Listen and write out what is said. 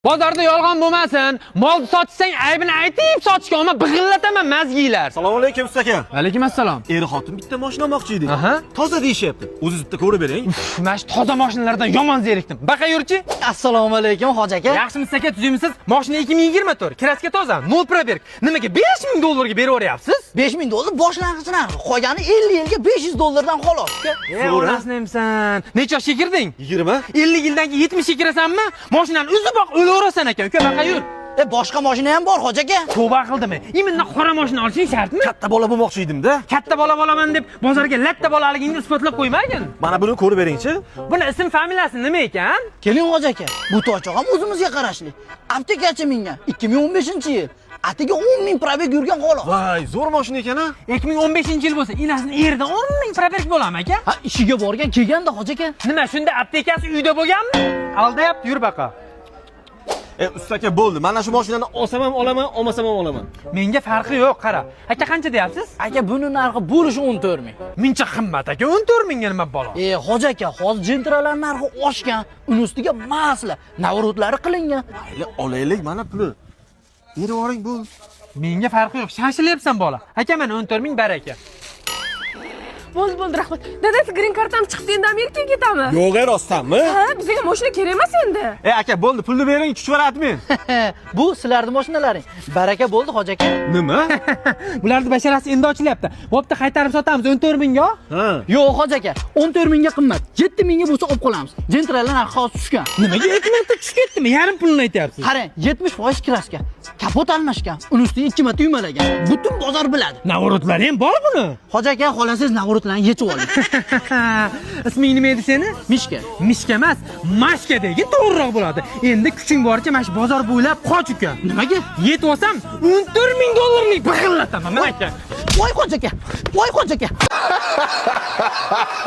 Bozorda yolg'on bo'lmasin. Mol sotsang, aybini aytib sotishga olma, big'illataman мозги lar. Assalomu alaykum, usta aka. Alaykum assalom. Er xotin bitta mashina olmoqchi edik. Aha. Toza deyishyapti. O'zingiz bitta ko'rib bering. Mana shu toza mashinalardan yomon zerikdim. Baqa, yurchi. Assalomu alaykum, hoji aka. Yaxshimisiz, aka, tuzukmisiz? Mashina 2024, краска toza, nol пробег. Nimaga 5000 dollarga berib yuboryapsiz? 5000 dollar boshlang'ich narxi. Qolgani 50 yilga 500 dollardan xolos, uka. E, onasini emsan. Necha yoshga kirding? 20. 50 yildan keyin 70 ga kirasanmi? Mashinani uzib oq o'laverasan ekan, uka, baqa, yur. E, boshqa mashina ham bor, hoji aka. Tavba qildimi? Именно qora mashina olishing shartmi? Katta bola bo'lmoqchi edim-da. Katta bola bo'laman deb bozorga latta bolaligingni isbotlab qo'ymagin. Mana buni ko'rib beringchi. Buni ism familiyasi nima ekan? Keling, hoji aka. Bu toychoq ham o'zimizga qarashli. Aptekachi mingan 2015-yil. Atiga 10 ming пробег yurgan xolos. Voy, zo'r mashina ekan a. 2015-yil bo'lsa, inasini eridan 10 ming пробег bo'ladimi, aka? Ha, ishiga borgan kelganda, hoji aka. Nima, shunda aptekasi uyda bo'lganmi? Aldayapti, yur baqa. E, usta aka, bo'ldi. Mana shu mashinani olsam ham olaman, olmasam ham olaman. Menga farqi yo'q, qara. Aka, qancha deyapsiz? Aka, buni narxi bo'lishi 14 ming. Mincha qimmat, aka, 14 mingga nima balo? E, hoji aka, hozir Jentralar narxi oshgan, uni ustiga масло, наворот lari qilingan. Mayli, olaylik, mana puli. Berib yuboring, bo'ldi. Menga farqi yo'q, shoshilyapsan, bola. Aka, mana 14 ming, baraka. Bo'ldi, bo'ldi, rahmat. Dadasi, green kartam chiqdi, endi Amerikaga ketamiz. Yo'q, e, rostdanmi? Ha, bizga mashina kerak emas endi. E, aka, bo'ldi, pulni bering, tushib yuboradi. Bu sizlarning mashinalaring. Baraka bo'ldi, hoji aka. Nima? Bularni basharasi endi ochilyapti. Bo'pti, qaytarib sotamiz 14 mingga. Ha. Yo'q, hoji aka, 14 mingga qimmat. 7 mingga bo'lsa olib qolamiz. Jentralar narxi hozir tushgan. Nimaga 2 marta tushib ketdimi? Yarim pulini aytyapsiz. Qarang, 70% краска. Kapot almashgan, uni ustiga ikki marta yumalagan. Butun bozor biladi. Наворот lari ham bor buni. Hoji aka, xolasangiz наворот larni yechib oling. Isming nima edi seni? Mishka. Mishka emas, Mashka degin, to'g'riroq bo'ladi. Endi kuching boricha mana shu bozor bo'ylab qoch, uka. Nimaga? Yetib olsam, 14 ming dollarlik big'illataman, mana, aka. Voy, hoji aka. Voy, hoji aka.